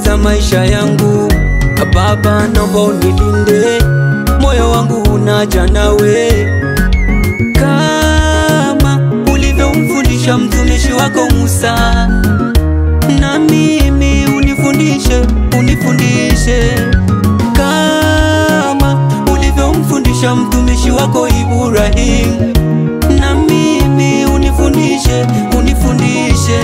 kupoteza maisha yangu. Baba naomba unilinde, moyo wangu unaja nawe. Kama ulivyomfundisha mtumishi wako Musa, na mimi unifundishe, unifundishe. Kama ulivyomfundisha mtumishi wako Ibrahim, na mimi unifundishe, unifundishe.